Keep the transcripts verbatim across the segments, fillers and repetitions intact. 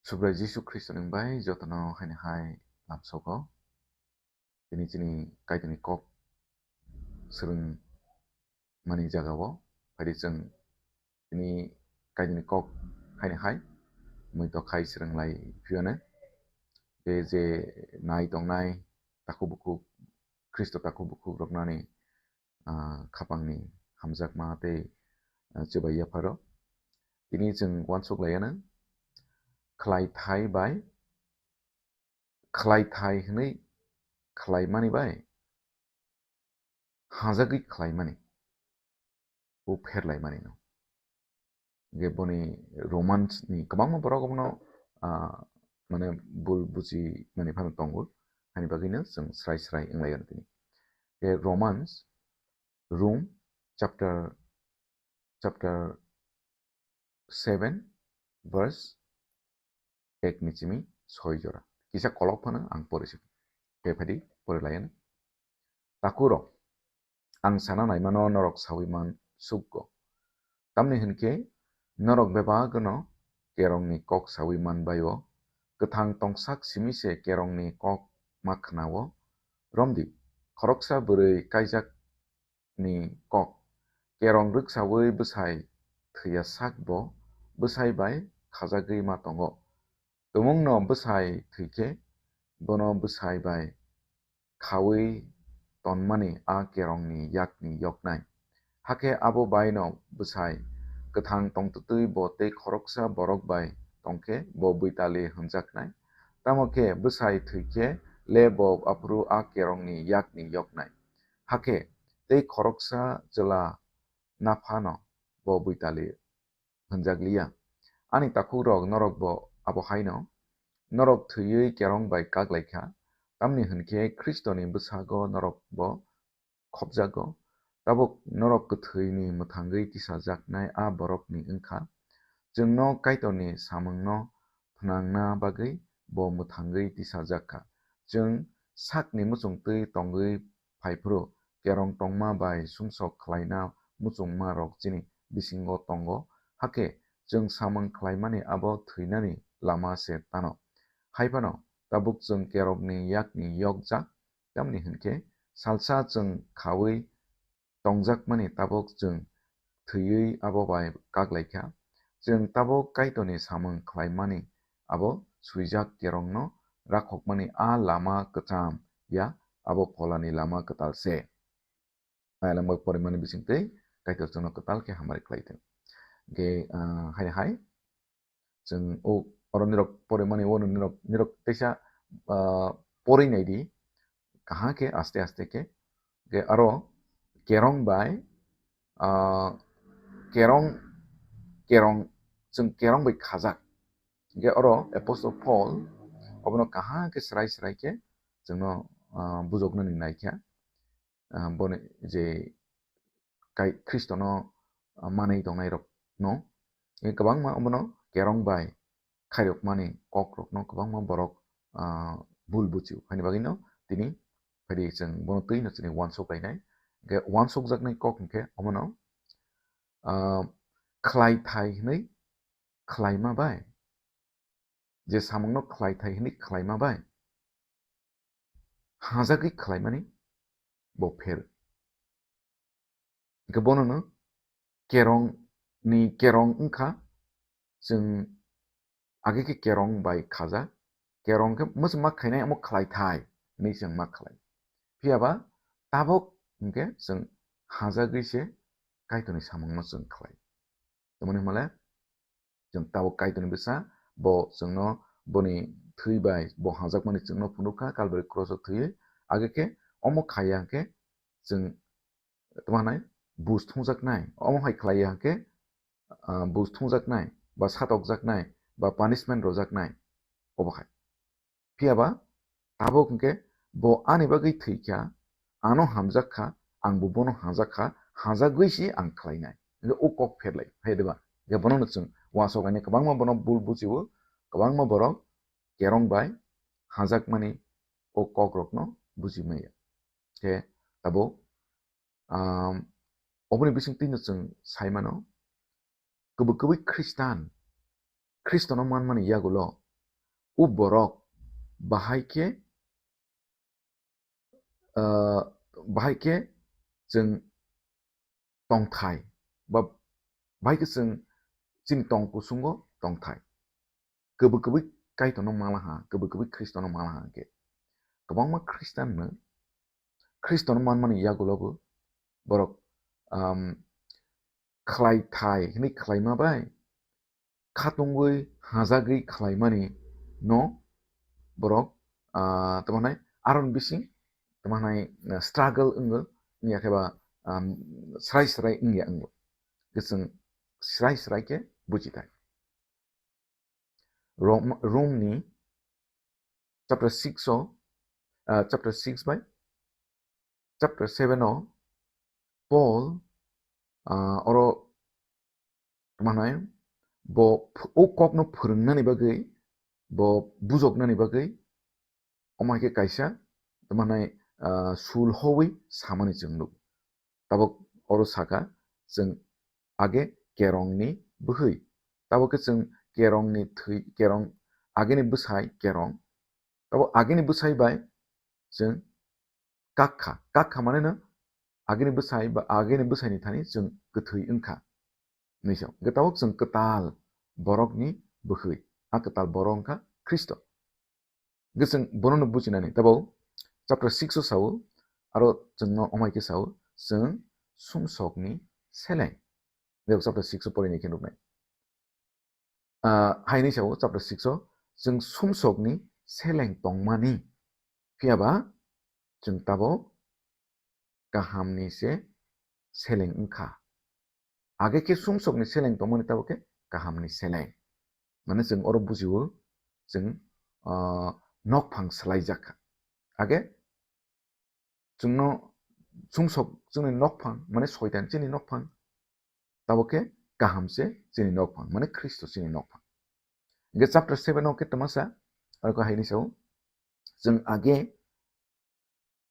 Subrai Jisu Khristoni bai jotono haini hai lamsogo. Tini chini Kaitorni kok swrwng mani jagao phaidi chwng tini Kaitorni kok haini hai mui to khai swrwng lai phiyano. Tei je nai tongnai takhuk bukhuk, Khristo takhuk bukhuk roknani, ah, khapangni hamjakma tei, ah, chubai yapharo. Tini chwng uansuk laiya nang khlai thai bai, khlai thai hwnwi khlaimani bai hajagwi khlaimani, bo pherlaimani no. Hingke boni Romans ni kwbangma borok abono, ah, mane bul buji mani phano tongo, hani bagwino chwng srai srai wnglaio tini. Hingke Romans, Rom chapter, chapter seven verse ek ni simi soi jora. Kisa kolok phano ang pori sidi. Khe phadi pori layani. Takhuk rok, ang sana naimano norok sawi man sukgo. Tamni hwnkhe norok bebagwno kerongni kok sawi man bai-o. Kwthang tongsak simi se kerongni kok ma khna-o. Romdi, khoroksa bwrwi kaijak ni kok. Kerong rwksawi bwsai thwiya sak bo bwsai bai khajagwi ma tongo. Tumungno bwsai thwikhe bono bwsai bai khawi tonmani a kerongni yakni yoknai. Hakhe abo baino bwsai kwthang tongtwtwi bo tei khoroksa borok bai tongkhe bo bwitali hwnjaknai. Tamo khe bwsai thwikhe le bo aphuru a kerongni yakni yoknai. Hakhe tei khoroksa chwla naphano bo bwitali hwnjakliya. Ani takhukrok, norokbo abo haino, norok thwiwi kerong bai kak lai kha, tamni hwn khe Khristoni bwsago norokbo khopjago. Tabuk norok kwthwini mwthangwi tisajaknai a borokni wng kha. Chwngno Kaitorni samungno phnangna bagwi bo mwthangwi tisajak kha. Chwng sakni muchungtwi tongwi phaiphuru, kerong tongma bai sumsok khlaina muchungmarok chini bisingo tongo. Hakhe chwng samung khlaimani abo thwinani lama se tano. Hai phano tabuk chwng kerongni yakni yokjak, tamni hwn khe salsa chwng khawi tongjakmani tabuk chwng thwiwi abo bai kak lai kha. Chwng tabuk Kaitorni samung khlaimani abo swijak kerongno rakhokmani a lama kwcham ya, abo pholani lama kwtal se. Ayang bai porimani bisingtwi Kaitor chwngno kwtal khe hamari khlai thung. Hwnkhe, ah, hai hai. Chwng o oro nirok porimani, o nirok, nirok teisa, ah, pori naidi, kaham khe aste aste khe. Hwnkhe aro kerong bai, ah, kerong, kerong, chwng kerong bai khajak. Hwnkhe oro Apostle Paul obono kaham khe srai srai khe chwngno, ah, bujoknani nai kha. Ah, boni je kai Khristono, ah, manwi tongnairokno, eh, kwbangma omono kerong bai khairokmani kokrokno kwbangma borok, ah, bul buchio. Haini bagwino tini phaidi chwng bono twino chini uansuk lainai. Hwnkhe uansukjaknai kok hwnkhe omono, ah, khlai thai hwnwi khlaima bai, je samungno khlai thai hwnwi khlaima bai hajagwi khlaimani bo pher. Hwnkhe bonono kerong ni kerong wngkha, chwng age khe kerong bai khaja, kerong khe mwchwng ma khainai omo khlai thai hwnwi chwng ma khlai. Phiya ba tabuk hwnkhe chwng hajagwi se Kaitorni samungno chwng khlai. Tamoni hwnmale chwng tabuk Kaitorni bwsa, bo chwngno boni thwi bai bo hangjakmani chwngno phunuk kha, Kalbari kroso thwiwi. Age khe omo khaiya hwnkhe chwng tamo hwnai buj thungjaknai, omo hai khlaiya hwnkhe, ah, buj thungjaknai, ba satokjaknai, ba punishment rojaknai, obo hai. Phiya ba tabuk hwnkhe bo ani bagwi thwi kha, ano hamjak kha, angbo bono hamjak kha, hamjagwi se ang khlainai. Hwnkhe o kok pherlai, hai diba? Hwnkhe bonono chwng uansuk lainai, kwbangma bono bul buchio, kwbangma borok kerong bai hamjakmani o kokrokno buji maya. Khe tabuk, um, oboni bisingtwino chwng sai mano, kwbwi kwbwi Khristan, Khristono manmani yagulo o borok bahai khe, ah, bahai khe chwng tongthai, ba bahai khe chwng chini tong kusungo tongthai. Kwbwi kwbwi Kaitorno mala ha, kwbwi kwbwi Khristono mala ha hwnkhe. Kwbangma Khristanno, Khristono manmani yagulobo borok, um, khlai thai hwnwi khlaima bai khatungwi hajagwi khlaimani no borok, ah, tamo hwnai aron bising tamo hwnai, ah, struggle wngo, wngya khe ba, um, srai srai wngya wngo. Kwchwng srai srai khe buji thai. Rom-, Romni chapter six o, ah, chapter six bai chapter seven o Paul, ah, oro tamo hwnai bo ph-, o kokno phwrwngnani bagwi, bo bujoknani bagwi, omo hai khe kaisa tamo hwnai, ah, sul howi samani chwng nuk. Tabuk oro saka chwng age kerongni bwhwi. Tabuk khe chwng kerongni thwi, kerong, ageni bwsai kerong. Tabuk ageni bwsai bai chwng kak kha. Kak kha mane no ageni bwsai ba ageni bwsaini thani chwng kwthwi wng kha. Hwnwi sa. Hwnkhe tabuk chwng kwtal borokni bwhwi. A kwtal borok wng kha Khristo. Hwnkhe chwng bono no bujinani. Tabuk chapter six o sao, aro chwngno omo hai khe sao, chwng sumsokni seleng. Tabuk chapter six o porinai khe nuknai. Ah, haini sao chapter six o, chwng sumsokni seleng tongmani, phiya ba chwng tabuk kahamni se seleng wngkha. Age khe sumsokni seleng tongmani tabuk khe kahamni seleng. Mane chwng oro bujio, chwng, ah, nokphang swlaijak kha. Age chwngno sumsok chwngni nokphang, mane soitan chini nokphang, tabuk khe kaham se chini nokphang, mane Khristo chini nokphang. Hwnkhe chapter seven o khe twmasa, aro khe haini sao, chwng age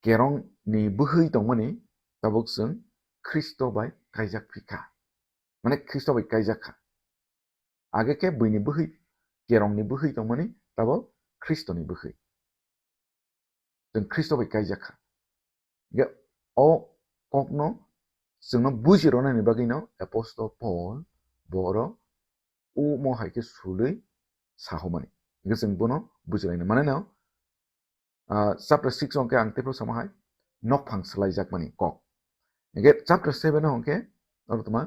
kerongni bwhwi tongmani, tabuk chwng Khristo bai kaijak phi kha, mane Khristo bai kaijak kha. Age khe buini bwhwi, kerongni bwhwi tongmani, tabuk Khristoni bwhwi. Chwng Khristo bai kaijak kha. Hwnkhe o kokno chwngno buji rwnani bagwino Apostle Paul bo oro omo hai khe sulwi sahomani. Hwnkhe chwng bono bujilaina. Mane no, ah, chapter six o hwnkhe ang teiphru sama hai nokphang swlaijakmani kok. Hwnkhe chapter seven o hwnkhe oro tma,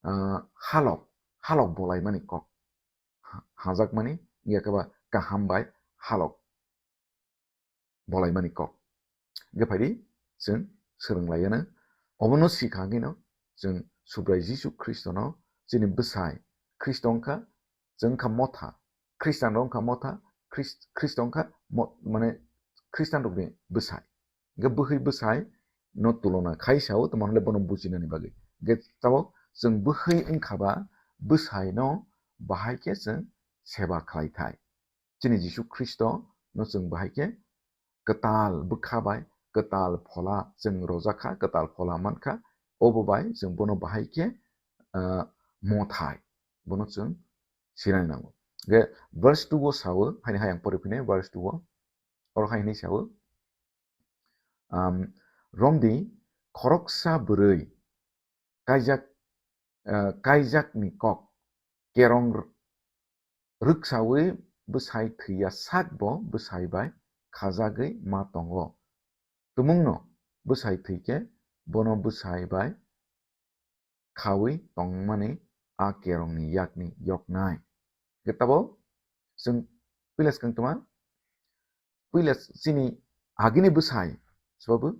ah, halok, halok bolaimani kok. Ha-, hajakmani, wngya khe ba kaham bai halok bolaimani kok. Hwnkhe phaidi chwng swrwng laiyano. Obono sikha hwnkhe no chwng Subrai Jisu Khristono chini bwsai Khristo wngkha, chwng wngkha motha, Khristanrok wngkha motha, Khris-, Khristo wngkha mo-, mane Khristanrokni bwsai. Hwnkhe bwhwi bwsai no tulona khai sao, tamo hwnle bono bujinani bagwi. Hwnkhe tabuk chwng bwhwi wngkha ba bwsai no bahai khe chwng seba khlai thai. Chini Jisu Khristo no chwng bahai khe kwtal bwkha bai, kwtal phola chwng rojak kha, kwtal phola man kha, obo bai chwng bono bahai khe, ah, mothai, bono chwng sinani nango. Hwnkhe verse two o sao, haini hai ang pori phine verse two o, oro hai hwnwi sao, um, romdi khoroksa bwrwi kaijak, ah, kaijakni kok, kerong r-, rwksaui bwsai thwiya sak bo bwsai bai khajagwi ma tongo. Tumungno bwsai thwi khe bono bwsai bai khaui tongmani a kerongni yakni yoknai. Hwnkhe tabuk chwng puila swkang tongma, puila chini agini bwsai swbabu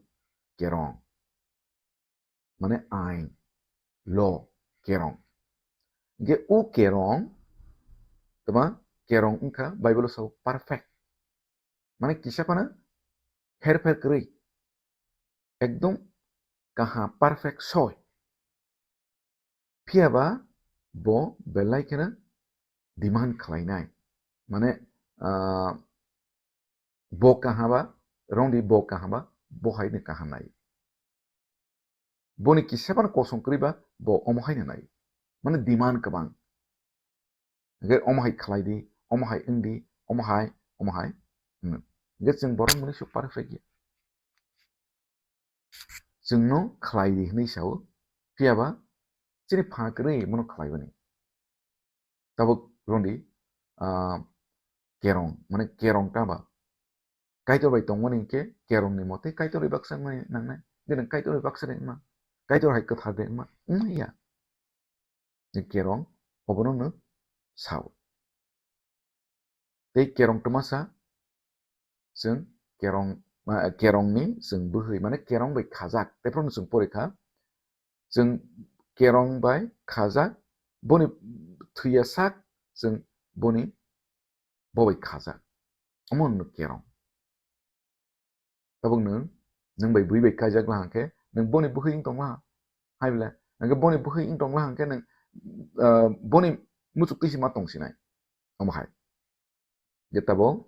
kerong. Mane ain, law, kerong. Hwnkhe o kerong, tma kerong wngkha Bible o sao perfect. Mane kisa phano herpher kwrwi. Ekdom kaham, perfect soi. Phiya ba bo belai kheno demand khlainai. Mane, ah, bo kaham ba, rongdi bo kaham ba, bo hai ni kaham nai. Boni kisa phano kosong kwrwi ba, bo omo hai no nai. Mane demand kwbang. Hwnkhe omo hai khlai di, omo hai wng di, omo hai, omo hai, hino. Hingke chwng borok mwnwi suk par phai khe. Chwngno khlai di hwnwi sao, phiya ba chini pha kwrwi bono khlai bani. Tabuk rwngdi, ah, kerong, mane kerong tama. Kaitor bai tongmani hwnkhe kerongni mote Kaitor bai baksa wngmani nangnai. Hwnkhe nwng Kaitor bai baksa de wngma, Kaitor hai kwthar de wngma, wngya. Ni kerong obono no sao. Tei kerong twmasa chwng kerong, ma, kerongni chwng bwhwi, mane kerong bai khajak, tei phano chwng porikha. Chwng kerong bai khajak, boni thwiya sak chwng boni bo bai khajak. Omo no kerong. Tabuk nwng, nwng bai bui bai kaijak la hwnkhe, nwng boni bwhwi wng tong la, hai bwle, hwnkhe boni bwhwi wng tong la hwnkhe nwng, ah, boni muchuk twi se ma tong sinai. Omo hai. Je tabuk,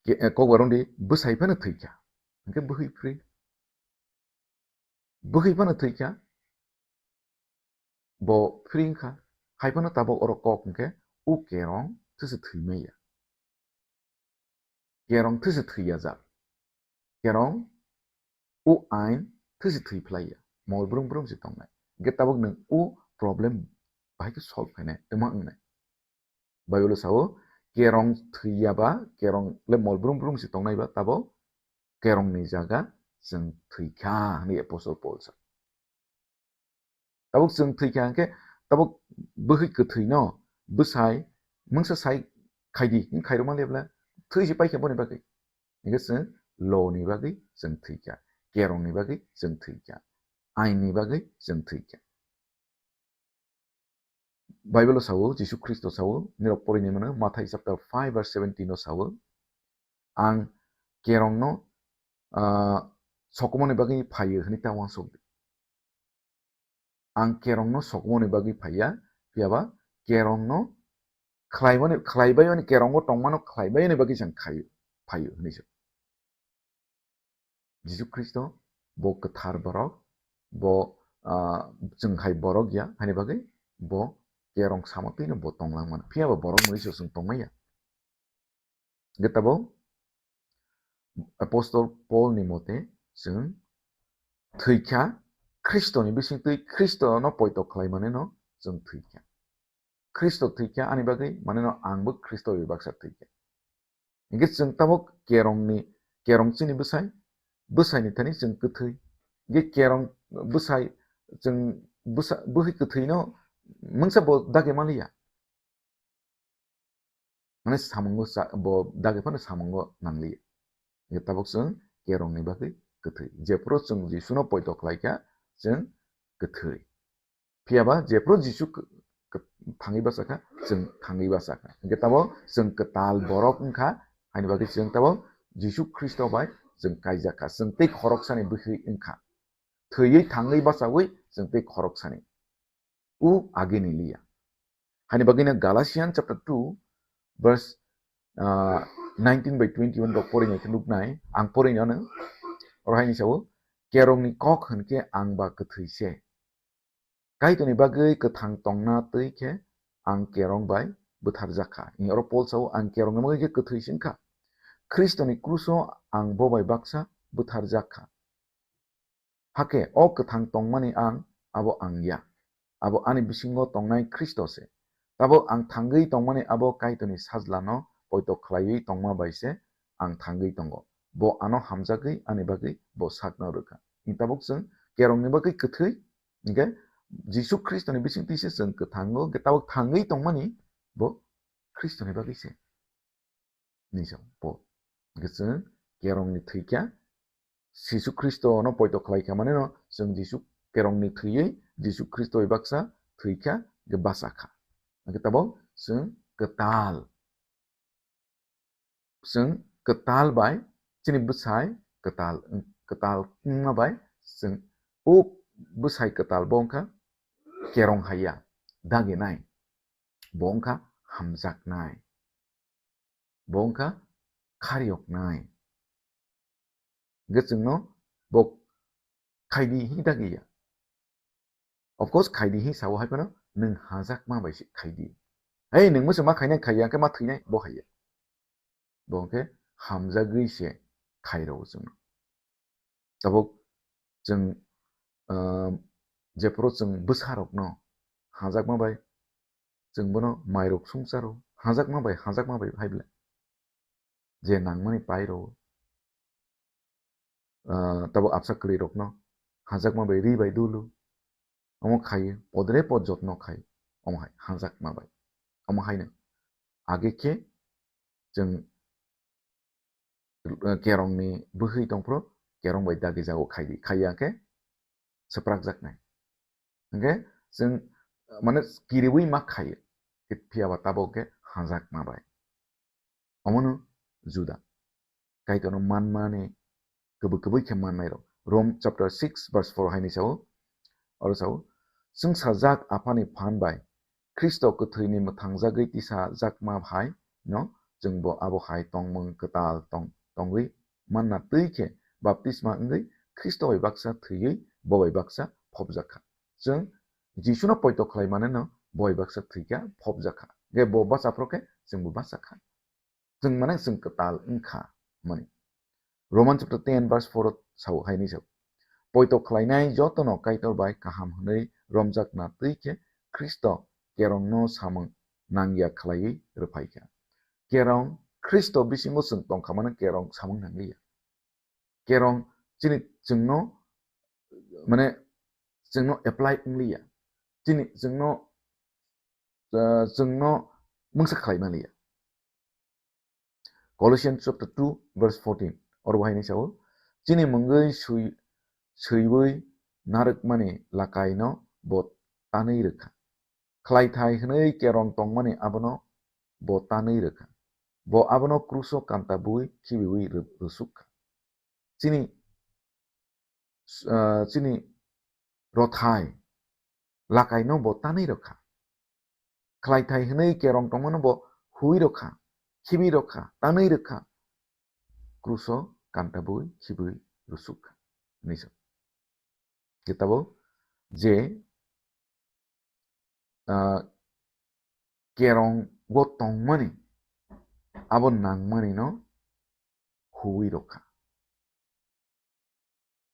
ke-, eh, kok barong di, bwsai phano thwikha. Hwnkhe bwhwi free. Bwhwi phano thwikha, bo free wngkha. Hai phano tabuk oro kok hwnkhe, u kerong thwse thwimaiya. Kerong thwse thwiyajak. Kerong u ain thwse thwi phlaiya. Mol brum brum se tongnai. Hwnkhe tabuk nwng u problem bahai khe solve khainai, twma wngnai. Bible sao, kerong thwiya ba, kerong le mol brum brum se tongnai ba, tabo kerong ni jaga chwng thwikha, hwnwi apostle Paul sa. Tabuk chwng thwikha hwnkhe, tabuk bwhwi kwthwi no, bwsai, mungsa sai khaidi, hwn khairokma le bwla, thwi se paikha boni bagwi. Hwnkhe chwng law ni bagwi chwng thwikha, kerong ni bagwi chwng thwikha, ain ni bagwi chwng thwikha. Bible o sao, Jisu Khristo sao, nirok porini mano, Mathai chapter five verse seventeen o sao, "Ang kerongno, ah, sokomoni bagwi phaio," hwnwi ta uansuk di. "Ang kerongno sokomoni bagwi phaiya, phiyaba kerongno khlaimani, khlaibaiyoni, kerongo tongmano khlaibaiyoni bagwi chang khaio, phaio," hwnwi sa. Jisu Khristo bo kwthar borok, bo, ah, chwng hai borok ya, haini bagwi bo kerong samo twino bo tonglang mano. Phiya ba borok mwnwi se chwng tongmaya. Hwnkhe tabuk Apostle Paul ni mote chwng thwikha, Khristo ni bisingtwi Khristo no poito khlai mani no chwng thwikha. Khristo thwikha ani bagwi, mane no ang bo Khristo bai baksa thwikha. Hingke chwng tabuk kerongni, kerong chini bwsai, bwsaini thani chwng kwthwi. Hingke kerong bwsai, chwng bwsa-, bwhwi kwthwino mungsa bo dagi manliya. Mane samungo sa-, bo dagi phano samungo nangliya. Hingke tabuk chwng kerongni bagwi kwthwi. Jephuru chwng Jisuno poito khlaikha, chwng kwthwi. Phiya ba jephuru Jisu k-, k-, thangwi bachakha, chwng thangwi bachakha. Hingke tabo chwng kwtal borok wngkha, haini bagwi chwng tabo Jisu Khristo bai chwng kaijakha, chwng tei khoroksani bwkhwi wngkha. Thwiwi thangwi bachawi chwng tei khoroksani. U agini liya. Haini bagwino Galatian chapter two verse, ah, nineteen by twenty-one rok porinai khe nuknai, ang porinai ano. Oro haini sao, "Kerongni kok hwnkhe ang ba kwthwi se." Kaitorni bagwi kwthang tongna twi khe ang kerong bai bwtharjak kha. Hwnwi oro Pol sao, "Ang kerongni bagwi khe kwthwi se wngkha. Khristoni kruso ang bo bai baksa bwtharjak kha. Hakhe o kwthang tongmani ang abo ang ya. Abo ani bisingo tongnai Khristo se. Tabuk ang thangwi tongmani abo Kaitorni sajlano poito khlaiwi tongma bai se ang thangwi tongo. Bo ano hamjagwi ani bagwi bo sakno rwkha." Hwnwi tabuk chwng kerongni bagwi kwthwi, hingke Jisu Khristoni bisingtwi se chwng kwthango, hingke tabuk thangwi tongmani bo Khristoni bagwi se. Hwnwi sa Pol. Hingke chwng kerongni thwikha, Jisu Khristono poito khlaikha, maneno chwng Jisu, kerongni thwiwi Jisu Khristo bai baksa thwikha, hingke bachakha. Hingke tabuk chwng kwtal. Chwng kwtal bai chini bwsai kwtal, kwtal wngma bai chwng o bwsai kwtal bo wngkha kerong haiya, daginai, bo wngkha hamjaknai, bo wngkha khariyoknai. Hingke chwngno bo khaidi hing dagiya. Of course, khaidi hing sao hai phano nwng hajakma bai se khaidi. Hey, nwng masa ma khainai khaiya, hwnkhe ma thwinai, bo haiya. Bo hwnkhe hamjagwi se khairao chwngno. Tabuk chwng, ah, jephuru chwng bwsarokno hajakma bai chwng bono mairok songcharo, hajakma bai, hajakma bai hai bwle. Je nangmani pairo, ah, tabuk absa kwrwirokno hajakma bai ri bai dulu, omo khai, podre pod jotno khai, omo hai hajakma bai, omo haino age khe chwng, eh, kerongni bwhwi tongphuru kerong bai dagijago khaidi, khaiya khe swprakjaknai. Hwnkhe chwng, mane, kiriwi ma khaio, phiya ba tabuk khe hajakma bai. Omono Juda. Kaitorno manmani kwbwi kwbwi khe mannairok. Rom chapter six verse four haini sao, oro sao, "Chwngsajak Aphani phan bai Khristo kwthwini mwthangjagwi tisajakma hai no chwngbo abo hai tongmung kwtal tong-, tongwi manna twi khe baptisma wngwi Khristo bai baksa thwiwi bo bai baksa phobjakha." Chwng Jisuno poito khlai maneno bo bai baksa thwikha, phobjakha. Ge bo bacha phro khe chwngbo bachakha. Chwng mane chwng kwtal wngkha hwnmani. Roman chapter ten verse four o sao, haini sao, "Poito khlainai jotono Kaitor bai kaham hwnwi romjakna twi khe Khristo kerongno samung nangya khlaiwi rwphaikha." Kerong Khristo bisingo chwng tongkha mano kerong samung nangliya. Kerong chini chwngno, mane, chwngno apply wngliya. Chini chwngno, ah, chwngno mungsa khlai manliya. Colossians chapter two verse fourteen, oro bo haini sao, "Chini mungwi swi-, swiwi narwkmani lakaino bo tanwi rwkha. Khlaithai hwnwi kerong tongmani abono bo tanwi rwkha. Bo abono kruso kanta bui khibiwi rw-, rwsuk kha." Chini, ah, chini rothai lakaino bo tanwi rwkha. Khlaithai hwnwi kerong tongmano bo hui rwkha, khibi rwkha, tanwi rwkha. Kruso kanta bui khibiwi rwsuk kha. Hwnwi sa. Kitabo je, ah, kerong o tongmani, abo nangmani no huwi rokha.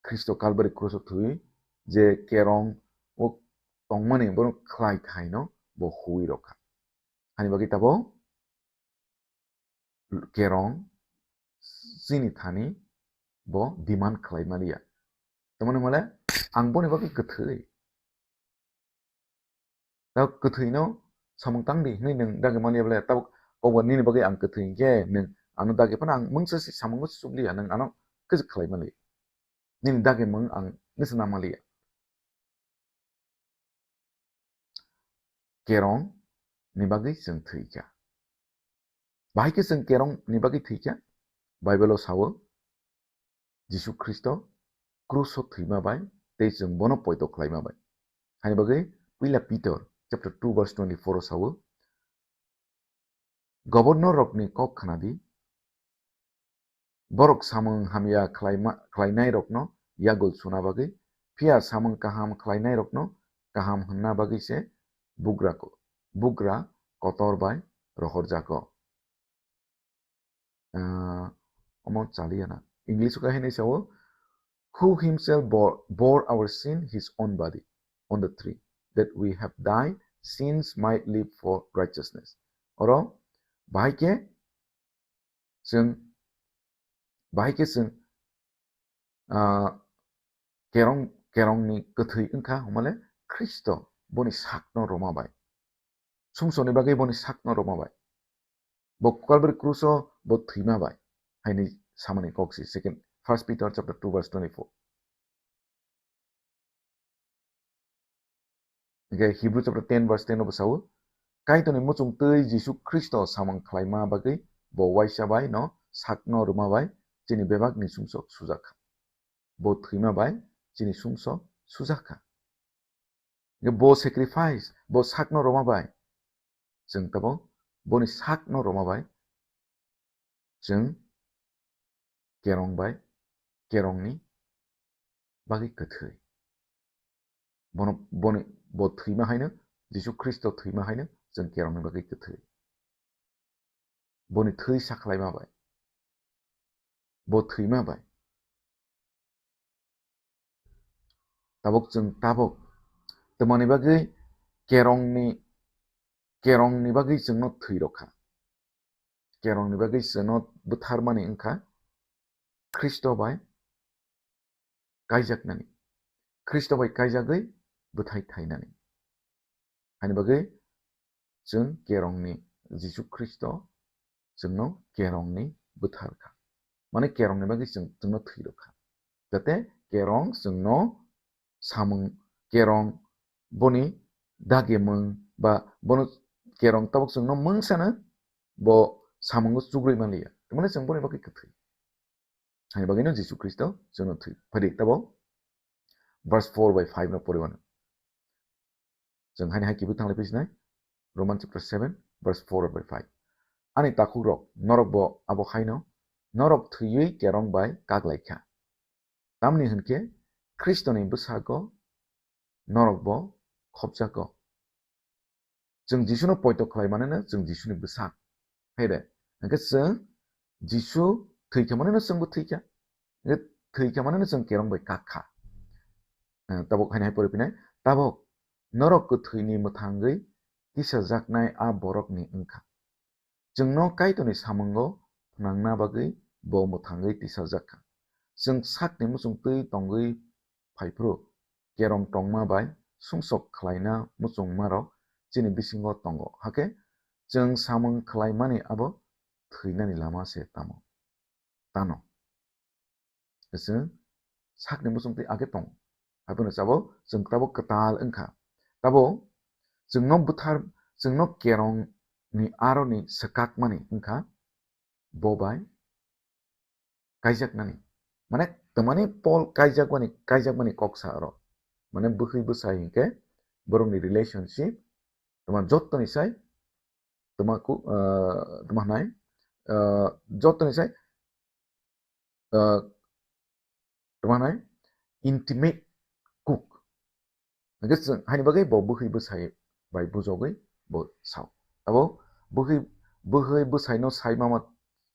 Khristo Kalbari kruso thwi je kerong o tongmani, bono khlai thaino bo huwi rokha. Hani bagwi tabo kerong chini thani bo demand khlai maliya. Tamani male ang boni bagwi kwthwi. Ta kwthwino samung tang di hwnwi nwng dagi maliya bole, tabuk kokbar nini bagwi ang kwthwi hinkhe nwng ano dagi phano ang mungsa si samungo chukliya, nwng ano kwchwk khlai maliya. Nini dagi mung ang nisa na maliya. Kerong ni bagwi chwng thwikha. Bahai khe chwng kerong ni bagwi thwikha? Bible o sao, Jisu Khristo kruso thwima bai tei chwng bono poito khlaima bai. Hani bagwi Puila Peter chapter two verse twenty-four o sao, "Governor rokni kok khna di, borok samung hamya khlaima-, khlainairokno yagul suna bagwi, phiya samung kaham khlainairokno kaham hwnna bagwi se bugra ko-, bugra kotor bai rohorjago." Ah, omo chaliya na. English o khe hinwi sao, "Who himself bore, bore our sin his own body on the tree, that we have died, sins might live for righteousness." Oro bahai khe chwng, bahai khe chwng, ah, kerong, kerongni kwthwi wngkha, hwnmale Khristo boni sakno rwma bai. Sumsokni bagwi boni sakno rwma bai. Bo Kalbari kruso bo thwima bai. Haini samani kok si, second, First Peter chapter two verse twenty-four. Hingke Hebrew chapter ten verse ten o bwsao, "Kaitorni muchung twi Jisu Khristo samung khlaima bagwi bo waisa bai no sakno rwma bai chini bebakni sumsok sujak kha. Bo thwima bai chini sumsok sujak kha." Hingke bo sacrifice, bo sakno rwma bai chwng tabok boni sakno rwma bai chwng kerong bai, kerongni bagwi kwthwi. Bono, boni, bo thwima haino, Jisu Khristo thwima haino Chwng kerongni bagwi kwthwi. Boni thwi sakhlaima bai. Bo thwima bai. Tabuk chwng tabuk twmani bagwi kerongni, kerongni bagwi chwngno thwi rokha. Kerongni bagwi chwngno bwtharmani wngkha Khristo bai kaijaknani. Khristo bai kaijagwi bwthai thainani. Haini bagwi chwng kerongni Jisu Khristo chwngno kerongni bwthar kha. Mane kerongni bagwi chwng, chwngno thwi rwkha. Jate kerong chwngno samung, kerong boni dagemung ba bono kerong tabuk chwngno mungsano bo samungo chugrwi manliya. Tamani chwng boni bagwi kwthwi. Haini bagwino Jisu Khristo chwngno thwi. Phadi tabo verse four bai five no poriwano. Chwng haini hai kibu thanglai phisnai, Roman chapter seven, verse four bai five. Ani takhukrok, norokbo abo haino, norok thwiwi kerong bai kaklaikha. Tamni hwnkhe Khristoni bwsago norokbo khopjago. Chwng Jisuno poito khlai manino chwng Jisuni bwsak. Hai de, hwnkhe chwng Jisu thwikha manino chwngbo thwikha. Hwnkhe thwikha manino chwng kerong bai kakha. Eh, tabuk haini hai pori phinai, tabuk norok kwthwini mwthangwi tisajaknai a borokni wngkha. Chwngno Kaitorni samungo phnangna bagwi bo mwthangwi tisajakha. Chwng sakni muchung twi tongwi phaiphuru, kerong tongma bai sumsok khlaina muchungmarok chini bisingo tongo. Hakhe chwng samung khlaimani abo thwinani lama se tamo? Tano. Chwng sakni muchung twi age tongo. Haiphano chabo chwng tabo kwtal wngkha. Tabo chwngno bwthar, chwngno kerongni aroni swkakmani wngkha bo bai kaijaknani. Mane, twmani Paul kaijakmani, kaijakmani kok sa oro. Mane, bwkhwi bwsai hinkhe borokni relationship, twma jottoni sai, twma ku, ah, twma hwnai, ah, jottoni sai, ah, twma hwnai, intimate kuk. Hwnkhe chwng haini bagwi bo bwkhwi bwsai bai bujogwi bo sao. Abo bwkhwi, bwkhwi bwsaino sai mama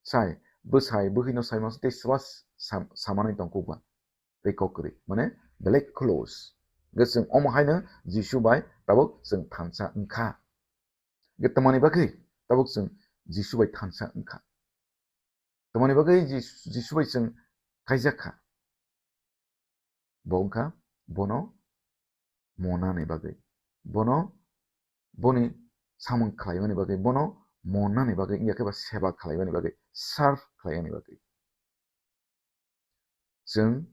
sai, bwsai bwkhwino sai mama tei swas sam-, samanwi tong kukba. Tei kok kwrwi, mane belai close. Hwnkhe chwng omo haino Jisu bai tabuk chwng thansa wngkha. Hwnkhe twmani bagwi tabuk chwng Jisu bai thansa wngkha? Twmani bagwi Jis-, Jisu bai chwng kaijak kha? Bo wngkha bono monani bagwi, bono, boni samung khlaimani bagwi, bono monani bagwi, wngya khe ba seba khlaimani bagwi, serve khlaimani bagwi. Chwng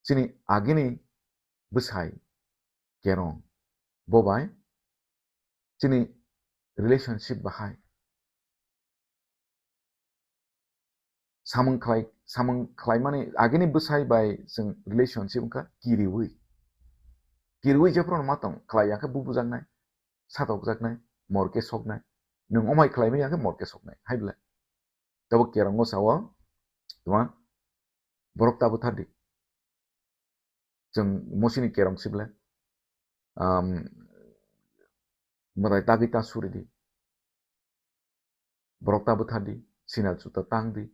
chini agini bwsai kerong, bo bai chini relationship bahai. Samung khlai, samung khlaimani agini bwsai bai chwng relationship wngkha kiriwi. Kiriwi jephuru ma tong khlai ya khe bu bujaknai, satokjaknai, morke soknai. Nwng omai khlaimani ya khe morke soknai. Hai bwlai. Tabuk kerongo sao, tuma borok ta bwthar di. Chwng Mosini kerong sible, um, mwtai tagwi ta suri di. Borok ta bwthar di, sinal chuta tang di.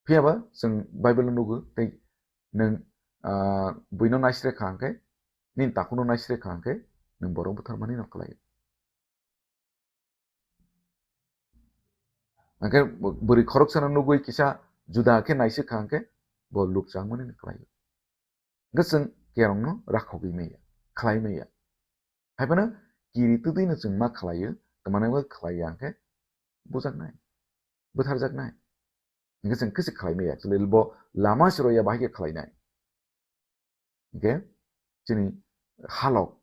Phiya ba chwng Bible-o nugo tei nwng, ah, buino naisre kha hwnkhe, nini takhuno naisre kha hwnkhe, nwng borok bwtharmani no khlai. Hwnkhe bwrwi khoroksano nugwi kisa juda khe naisik kha hwnkhe bo lukchangmani no khlai. Hwnkhe chwng kerongno rakhogwi maya, khlai maya. Haiphano kiri twtwino chwng ma khlaio, twmani bagwi khlai ya hwnkhe bujaknai, bwtharjaknai. Hwnkhe chwng khe se khlai maya, actually bo lama se rw ya, bahai khe khlainai. Hwnkhe chini halok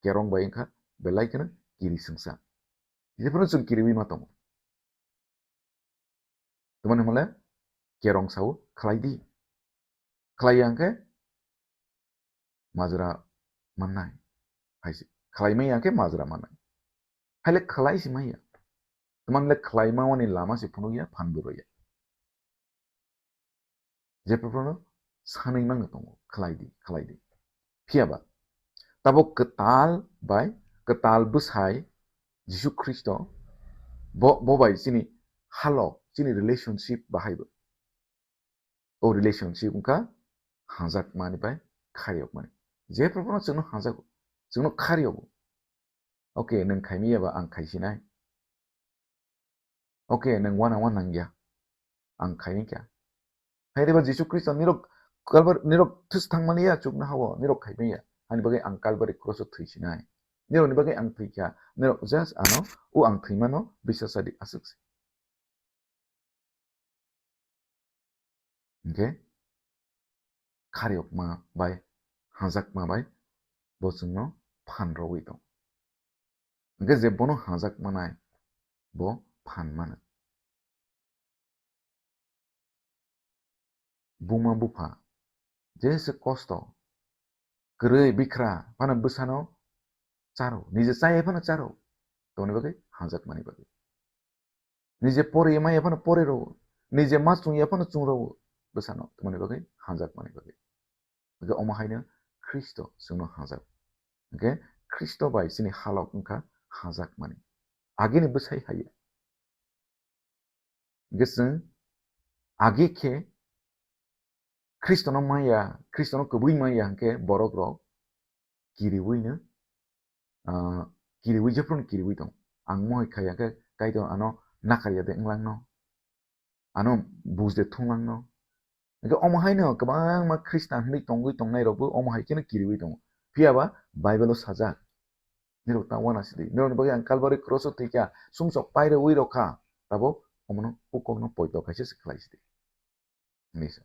kerong bai wngkha belai kheno kiri swngsa. Jephuru chwng kiriwi ma tongo. Tamani hwnle kerong sao khlai di. Khlai ya hwnkhe majra mannai. Hai se. Khlai maya hwnkhe majra mannai. Haile khlai se maya. Tamani le khlai mawani lama se phunuk ya, phan bo rw ya. Jephuru phano sanwi mangno tongo, khlai di, khlai di. Phiya ba, tabuk kwtal bai kwtal bwsai Jisu Khristo, bo, bo bai chini halok, chini relationship bahai bo. O relationship wngkha hanjakmani bai khariyokmani. Je propho no chwngno hanjago, chwngno khariyogo. Okay, nwng khaimiyaba ang khaisinai. Okay, nwng wana wana nangya. Ang khaini kya. Hai reba Jisu Khristo nirok Kalbar-, nirok thus thangmani ya chukna hawo, nirok khaimaya. Ani bagwi ang Kalbari cross o thwisinai. Nirokni bagwi ang thwikha. Nirok just ano, o ang thwimano bisasa di aswk se. Hingke khariyokma bai, hanjakma bai bo chwngno phan rwui tong. Hingke je bono hanjakmanai, bo phan mano. Buma bupha, jese kosto, kwrwi bikra, phano bwsano charo, nije chaya phano charo, tongni bagwi hanjakmani bagwi. Nije pori maya phano pori rwo, nije ma chungya phano chung rwo, bwsano tongni bagwi hanjakmani bagwi. Hingke omo haino Khristo chwngno hanjak. Hingke Khristo bai chini halok wngkha hanjakmani. Agini bwsai haiya. Hingke chwng agi khe Khristono maya, Khristono kwbui maya hingke borok rok kiriwino, ah, kiriwi jephru kiriwi tong. Ang mohai khaiya khe Kaitor ano nakarya de wnglang no, ano bujde thunglang no. Hingke omo haino kwbangma Khristan hinwi tongwi tongnai rokbo omo hai kheno kiriwi tongo. Phiya ba Bible o sajak. Nirok ta wana sidi. Nirokni bagwi ang Kalbari cross o thwikha, sumsok pairwi rokha. Tabo omono o kokno poito kaisa se khlai sidi. Hinwi sa.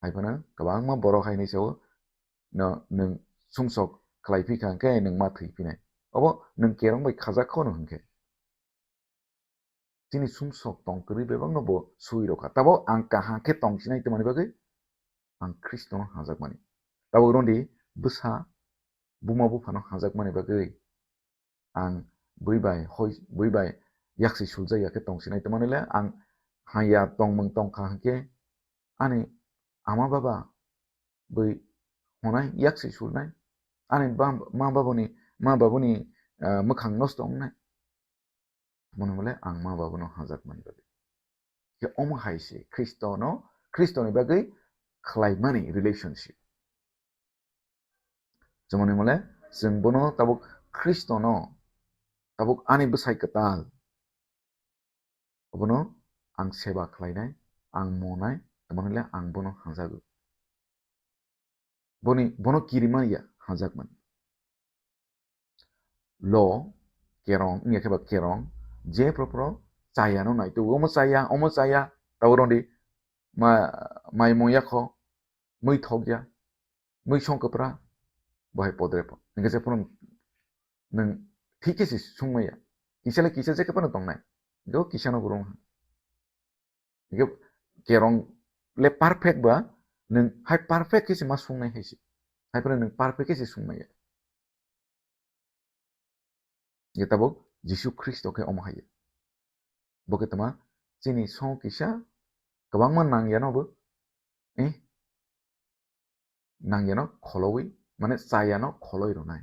Hai phano kwbangma borok hai hinwi sao, no, nwng sumsok khlai phikha hwnkhe nwng ma thwi phinai. Obo nwng kerong bai khajak kho no hwnkhe. Chini sumsok tong kwrwi bebakno bo sui rokha. Tabo ang kaham khe tong sinai tongmani bagwi ang Khristono hanjakmani. Tabo rwndi bwsa buma buphano hanjakmani bagwi ang bui bai hoi, bui bai yaksi suljak ya khe tong sinai tongmani le ang haya tongmung tongkha hwnkhe ani ama baba bui honai yaksi sulnai, ani ba-, ma babuni, ma babuni, ah, mwkhang nosto wngnai. Mone mole ang ma babano hanjakmani bagwi. Khe omo hai se Khristono, Khristoni bagwi khlaimani relationship. Jemoni mole chwng bono tabuk Khristono, tabuk ani bwsai kwtal. Obono ang seba khlainai, ang monai, tamo hwnle ang bono hanjago. Boni, bono kirima ya hanjakmani. Lo, kerong, wngya khe ba kerong, je propro chaya no nai tugo, omo chaya, omo chaya, tabo rwndi ma-, mai mung yakho, mui thok ya, mui song kwpra, bo hai podre po. Hingke je phano nwng thik khe se sung maya. Kisa le kisa je khe phano tong nai. Hingke o kisa no bo rwng. Hingke kerong le perfect ba, nwng hai perfect khe se ma sung nai hai se. Hai phano nwng perfect khe se sung maya. Hingke tabuk Jisu Khristo khe omo hai. Bo khe tama chini song kisa kwbangma nang ya no bo. Eh? Nang ya no kholowi, mane chaya no kholoi rwnai.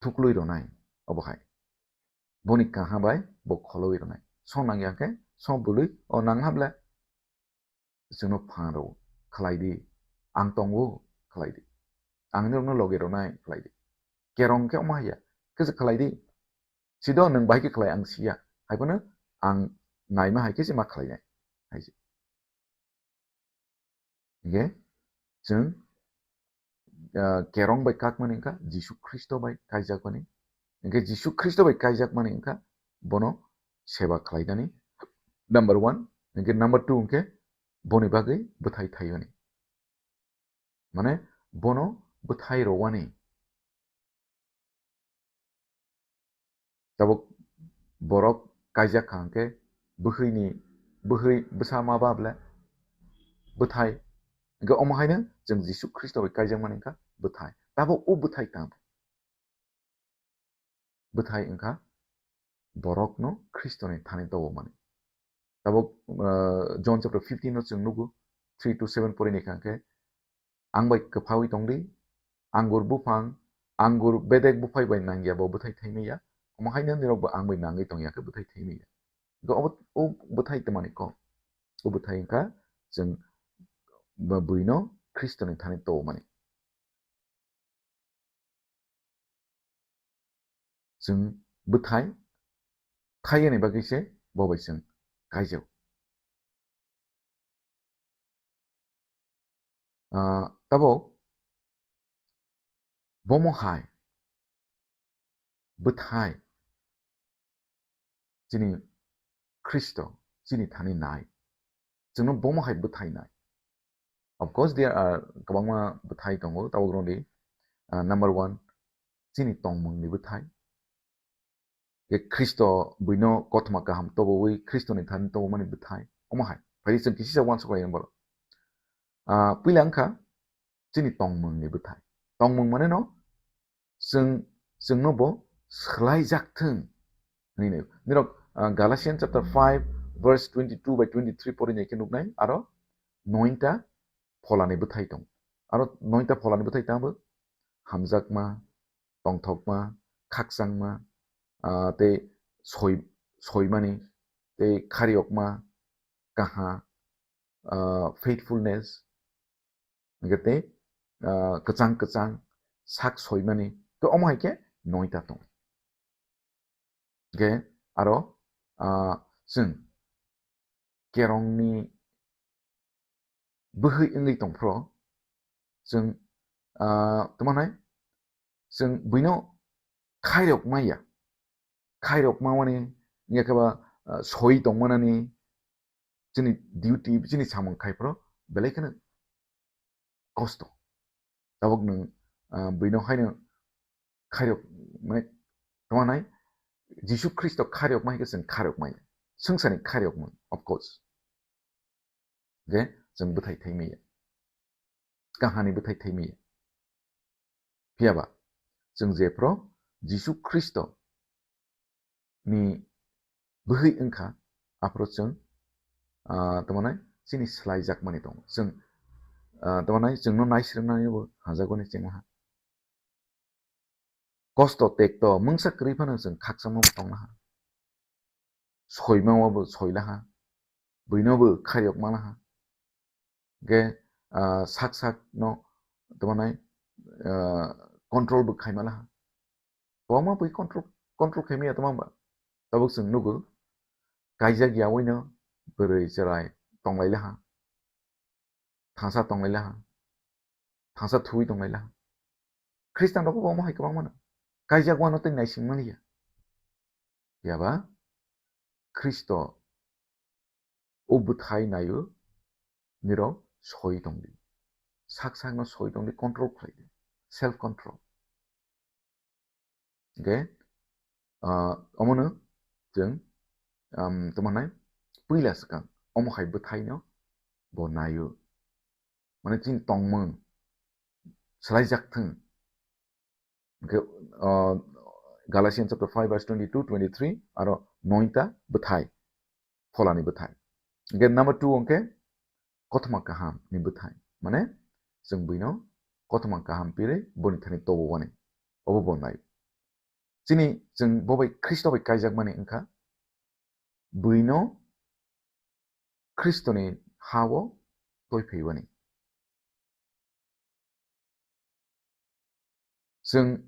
Thukloi rwnai, obo hai. Boni kaha bai bo kholowi rwnai. Song nang ya khe, song bului, o nang hable. Chwngno phan rw, khlai di. Ang tongo, khlai di. Ang nirokno logi rwnai, khlai di. Kerong khe omo hai ya, khe se khlai di. Sido nwng bahai khe khlai ang siya. Hai phano ang naima hai khe se ma khlainai. Hai se. Hingke chwng, ah, kerong bai kakmani wngkha Jisu Khristo bai kaijakmani. Hingke Jisu Khristo bai kaijakmani wngkha bono seba khlainani. Number one. Hingke number two hingke boni bagwi bwthai thaiyoni. Mane bono bwthai rowani. Tabuk borok kaijak kha hwnkhe bwkhwini, bwkhwi bwsa ma ba ble bwthai. Hwnkhe omo haino chwng Jisu Khristo bai kaijakmani wngkha bwthai. Tabuk o bwthai tamo? Bwthai wngkha borokno Khristoni thani tobokmani. Tabuk, ah, John chapter fifteen no chwng nugo, three to seven pori ni kha hwnkhe, "Ang bai kwphaui tong di, angur buphang angur bedek buphai bai nangya bo bwthai thaimaya. Omo haino nirok bo ang bai nangwi tongya khe bwthai thaimaya. Go obo, o bwthai tongmani kok. O bwthai wngkha chwng ba buino Khristoni thani tobomani. Chwng bwthai khaiyani bagwi se bo bai chwng kaijago. Ah, tabuk bomo hai bwthai chini Khristo chini thani nai. Chwngno bomo hai bwthai nai. Of course, there are kwbangma bwthai tongo, tabuk rwdi, ah, number one, chini tongmungni bwthai. Khe Khristo buino kothoma kaham tobowi Khristoni thani tobomani bwthai. Omo hai, phai chwng kisisa uansuk lai borok. Ah, puila wngkha chini tongmungni bwthai. Tongmung mane no chwng, chwngno bo swlaijak thwng hwnwi nai. Nirok, ah, Galatians chapter five verse twenty-two by twenty-three pori nai khe nuknai, aro noita pholani bwthai tong. Aro noita pholani bwthai tamo hamjakma, tongthokma, khakchangma, ah, tei soi-, soimani, tei khariyokma, kaha, ah, faithfulness, hingke tei, ah, kwchang kwchang sak soimani, to omo hai khe noita tong. Hingke aro, ah, chwng kerongni bwhwi wngwi tongphro, chwng, ah, tamo nai, chwng buino khairok maya, khairok mamani, wngya khe ba, ah, soi tongmanani, chini duty, chini samung khai phro belai kheno kosto. Tabuk nwng, ah, buino haino khairok, mane, tamo nai, Jisu Khristo khairok mai khe chwng khairok mai. Swngcharni khairok mung, of course. Je chwng bwthai thai maya. Kahani bwthai thai maya. Phiya ba, chwng jephro Jisu Khristo ni bwhwi wngkha, aphro chwng, ah, tamo nai chini swlaijakmani tongo. Chwng, ah, tamo nai chwngno naisrwmnani bo hajagoni chenglaha. Kosto tekto mungsa kwrwi phano chwng khakchangma bo tonglaha. Soima bo soilaha. Buino bo khairok malaha. Hingke, ah, sak sak no tamo nai, ah, control bo khai malaha. Kwbangma bui control, control khai maya tamo ba. Tabuk chwng nugo, kaijak yaui no bwrwi chwrai tonglai laha. Thangsa tonglai laha. Thangsa thuwi tonglai laha. Khristan rok bo omo hai kwbangma no. Kaijak wano tei naising maliya. Phiya ba Khristo o bwthai naio, nirok soi tongdi. Sak sakno soi tongdi, control khlaidi. Self control. Hingke, ah, omono chwng, um, tamo nai puila swkang omo hai bwthaino bo naio. Mane chini tongmung swlaijak thwng. Hingke, ah, Galatians chapter five verse twenty-two, twenty-three, aro noita bwthai, pholani bwthai. Hingke number two hingke kothoma kaham ni bwthai. Mane chwng buino kothoma kaham pirwi boni thani tobo wani. Obo bo nai. Chini chwng bo bai Khristo bai kaijakmani wngkha, buino Khristoni ha-o toi phaiwani. Chwng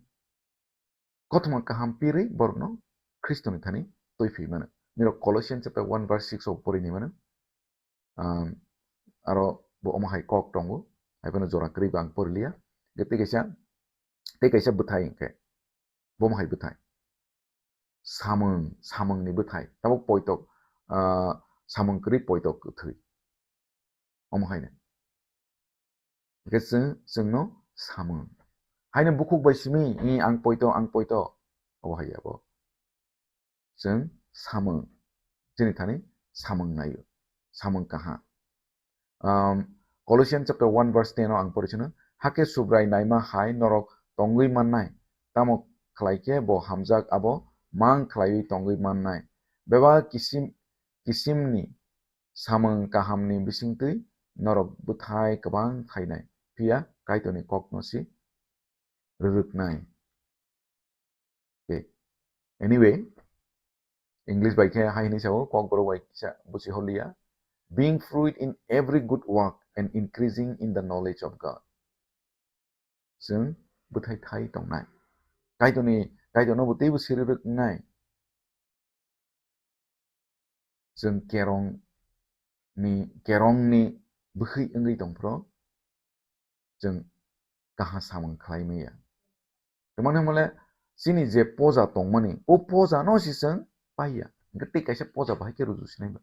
kothoma kaham pirwi borokno Khristoni thani toi phai mano. Nirok Colossians chapter one verse six o porini mano. Um, aro bo omo hai kok tongo, hai phano jora kwrwi bo ang poriliya. Tei kaisa, tei kaisa bwthai hwnkhe, bomo hai bwthai. Samung, samungni bwthai. Tabuk poitok, ah, samung kwrwi poitok kwthwi. Omo haino. Hingke chwng, chwngno samung. Haino bukhuk bai simi, "I, ang poito, ang poito." Obo hai abo. Chwng samung. Chini thani samung naio. Samung kaha. Um, Colossians chapter one verse ten o ang pori sino, "Hakhe Subrai naima hai norok tongwi mannai, tamo khlai khe bo hamjak abo mang khlaiwi tongwi mannai. Bebak kisim, kisimni samung kahamni bisingtwi norok bwthai kwbang khainai, phiya Kaitorni kokno si rwrwknai." Anyway, English bai khe hai hinwi sao, Kokborok bai kisa buchi holiya. Being fruit in every good work and increasing in the knowledge of God. Chwng bwthai thai tongnai. Kaitorni, Kaitorno bo teibo siri rwknai. Chwng kerong ni, kerong ni bwkhwi wngwi tongphuru chwng kaham samung khlai maya. Tamani hwnmale chini je poja tongmani, o poja no si chwng paiya. Hwnkhe tei kaisa poja bahai khe ruju sinai ba.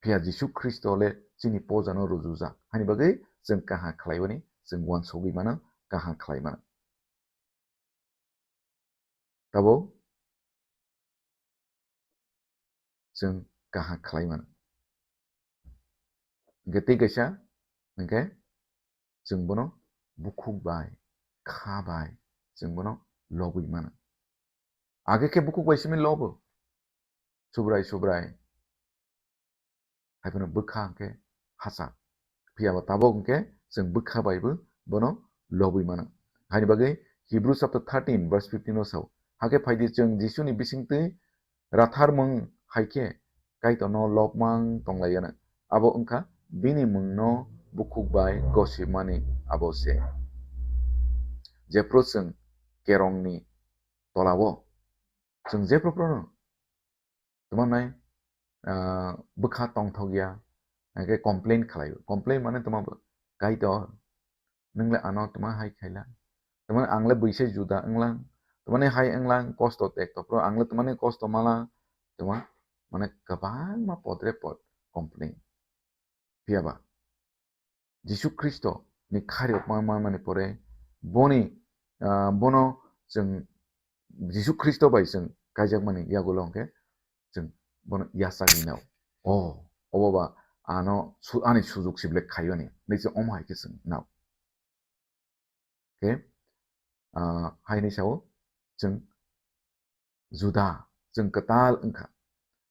Phiya Jisu Khristo le chini poja no rujujak. Hani bagwi chwng kaham khlai bani, chwng uansugwi mano, kaham khlai mano. Tabo chwng kaham khlai mano. Hwnkhe tei kaisa, hwnkhe chwng bono bukhuk bai, kha bai, chwng bono lobwi mano. Age khe bukhuk bai simi lobo. Subrai, subrai. Hai phano bwkha hwnkhe hachak. Phiya ba tabok hwnkhe chwng bwkha bai bo bono lobwi mano. Haini bagwi Hebrews chapter thirteen verse fifteen o sao. Hakhe phaidi chwng Jisuni bisingtwi ratharmung hai khe Kaitorno lobmang tonglaiyana. Abo wngkha bini mungno bukhuk bai gosipmani abo se. Jephru chwng kerongni tolao. Chwng jephru phruno tamo nai, ah, bwkha tongthok ya, hwnkhe complain khlai o. Complain mane tamo bo, "Kaitor, nwng le ano tamo hai khaila? Tamo ang le buise juda wnglang, tamo hai wnglang, kosto tek topro, ang le tamo kosto mala, tamo mane kwbangma podre pod complain." Phiya ba Jisu Khristo ni khari okma manmani pore boni, ah, bono chwng Jisu Khristo bai chwng kaijakmani yagulo hwnkhe chwng bono yachagwi nao. O, obo ba ano su-, ani sujok sible khaiyoni hinwi chwng omo hai khe chwng nao. Khe, ah, haini sao chwng juda, chwng kwtal wngkha.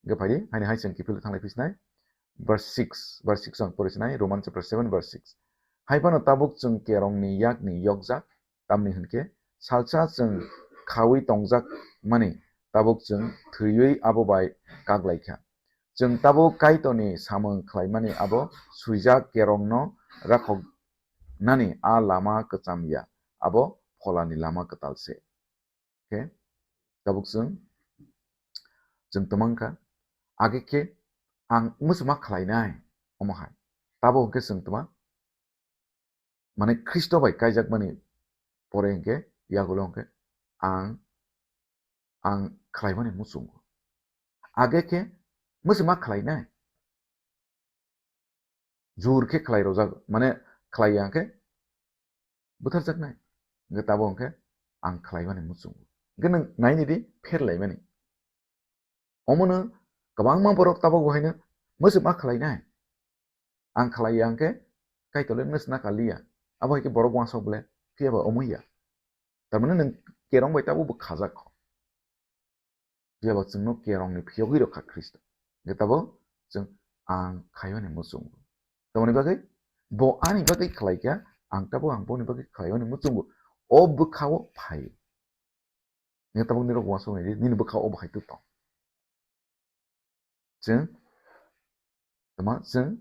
Hwnkhe phaidi, haini hai chwng kiphilwi thanglai phi sinai. Verse six, verse six ang pori sinai, Roman chapter seven, verse six. Hai phano tabuk chwng kerongni yakni yokjak, tamni hwnkhe salsa chwng khaui tongjak mani tabuk chwng thwiwi abo bai kak lai kha. Chwng tabuk Kaitorni samung khlaimani abo swijak kerongno rakhok nani a lama kwcham ya, abo pholani lama kwtal se. Khe tabuk chwng, chwng tongmang kha, age khe ang muchuma khlainai, omo hai. Tabuk hwnkhe chwng tongma, mane Khristo bai kaijakmani pore hwnkhe yagulo hwnkhe ang, ang khlaimani muchungo. Age khe muchuma khlainai. Jur khe khlai rojak, mane khlai ya hwnkhe butharjaknai. Hwnkhe tabuk hwnkhe ang khlaimani muchungo. Hwnkhe nwng naini di pherlaimani. Omono kwbangma borok tabuk bo haino muchuma khlainai. Ang khlai ya hwnkhe Kaitor le nwsna kaliya. Abo hai khe borok uansuk bole phiya ba omo ya. Tamani nwng kerong bai tabuk bo khajak kho. Jeba chwngno kerongni phiyogwi rwkha Khristo. Hwnkhe tabuk chwng ang khaimani muchungo. Tamoni bagwi bo ani bagwi khlaikha, ang tabuk ang boni bagwi khlaimani muchungo. O bwkhao phai. Hwnkhe tabuk nirok uansuk nai di, nini bwkhao o bahai tong. Chwng, tama chwng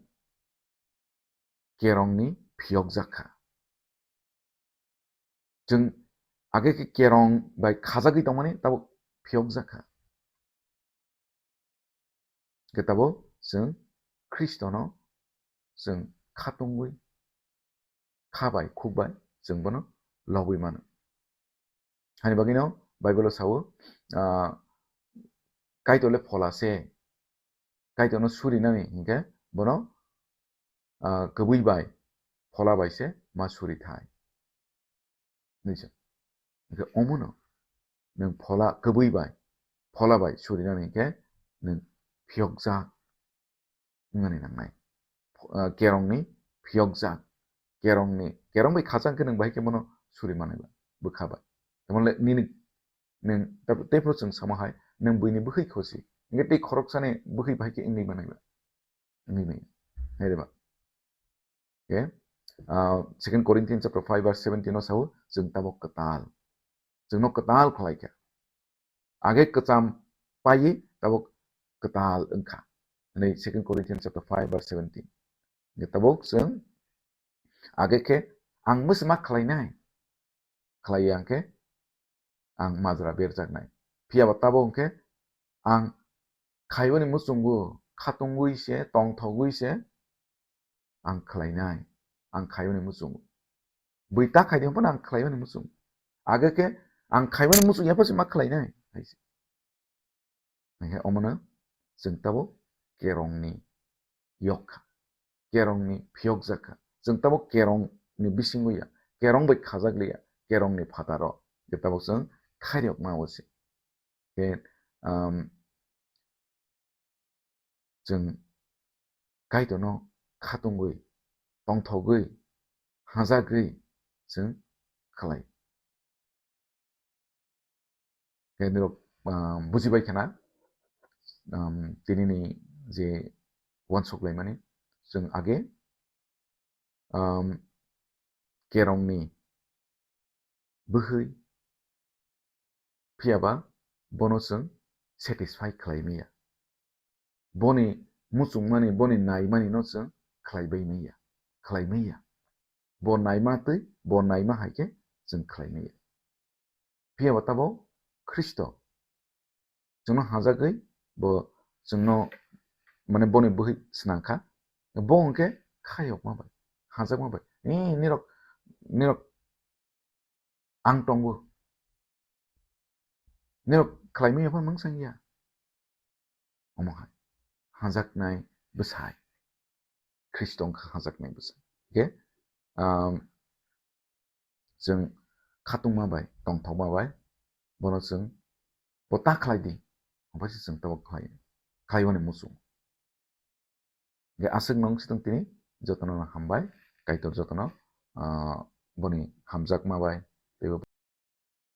kerongni phiyokjak kha. Chwng age khe kerong bai khajagwi tongmani tabuk phiyokjak kha. Hwnkhe tabuk chwng Khristono chwng khatungwi kha bai, khuk bai chwng bono lobwi mano. Hani bagwino Bible-o sao, ah, Kaitor le phola se, Kaitorno surinani hinkhe bono, ah, kwbwi bai, phola bai se ma suri thai. Hinwi sa. Hinkhe omono nwng phola kwbwi bai, phola bai surinani hinkhe nwng phiyokjak. Wngnani nangnai. Ah, kerongni phiyokjak, kerongni, kerong bai khajak khe nwng bahai khe bono suri manai ba, bwkha bai. Tamo le nini, nwng tei phuru chwng samo hai, nwng buini bwkhwi khosi, hwnkhe tei khoroksani bwkhwi bahai khe wngwi manai ba, wngwi manya. Hai de ba? Okay? Ah, Second Corinthians chapter five verse seventeen o sao, chwng tabuk kwtal. chwngno kwtal khlaikha. Age kwcham paiwi tabuk kwtal wngkha. Hwnwi Second Corinthians chapter five verse seventeen. Hwnkhe tabuk chwng age khe ang bwswk ma khlainai? Khlaiya hwnkhe ang majra berjaknai. Phiya ba tabuk hwnkhe ang khaibani muchungo khatungwi se, tongthogwi se ang khlainai, ang khaibani muchungo. Bui ta khaidi phano ang khlaibani muchungo. Age khe ang khaibani muchung yapha se ma khlainai hai se. Hwnkhe omono chwng tabuk kerongni yok kha, kerongni phiyokjak kha. Chwng tabuk kerongni bisingo ya, kerong bai khajak liya, kerongni phataro je tabuk chwng khairokma o se. Khe, um, chwng Kaitorno khatungwi, tongthogwi, hajagwi chwng khlai. Khe nirok, ah, bujibai khana, um, tinini je uansuk laimani, chwng age, um, kerongni bwhwi, phiya ba bono chwng satisfy khlai maya. Boni muchungmani, boni naimani no chwng khlai bai maya, khlai maya. Bo naima twi, bo naima hai khe chwng khlai maya. Phiya ba tabuk Khristo chwngno hajagwi bo chwngno, mane, boni bwhwi swnang kha, bo hwnkhe khayokma bai, hajakma bai. Ee, nirok, nirok ang tongo. Nirok khlaimani phano mungsang ya. Omo hai hajaknai bwsai. Khristo wngkha hajaknai bwsai. Hwnkhe, um, chwng khatungma bai, tongthokma bai, bono chwng bo ta khlai di, omo se chwng tabuk khlai, khlaiwani muchung. Hwnkhe aswk nung sitwng tini jotono no hambai, Kaitor jotono, ah, boni hamjakma bai,